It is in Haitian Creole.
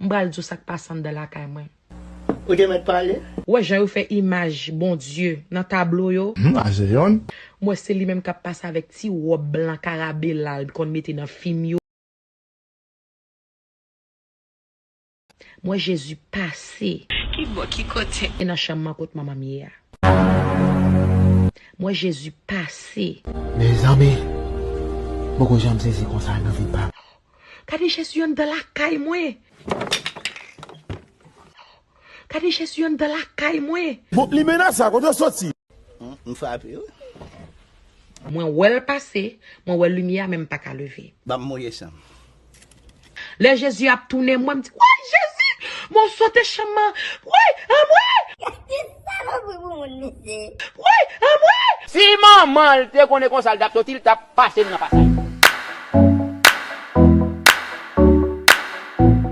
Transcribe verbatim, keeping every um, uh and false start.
M pral di w sa k pase anndan lakay mwen. Ou te mèt pale? Ou wè jan yo fè imaj Bondye nan tablo yo? Hmm, a se yonn. M wè se li menm k ap pase avèk ti wòb blan karabela l konn mete nan fim yo. M wè Jezi pase. Ki bò, ki kote? E nan chanm mwen kot manman m ye a. M wè Jezi pase. Mezanmi, m poko janm sezi konsa nan vi pa m. Gade Jezi anndan lakay mwen. Gade Jezi anndan lakay mwen. Bon, limena sa, kote w soti? M frape wi. Mwen wè l pase, mwen wè limyè a, men m pa ka leve. Ban m mouye san m. Lè Jezi ap tounen mwen, m di, woy Jezi! Mwen sote chanm nan. Woy, anmwe! Ti salopri pou moun misye. Woy, anmwe! Si manman l te konnen konsa l t ap soti, l t ap pase l nan pasaj.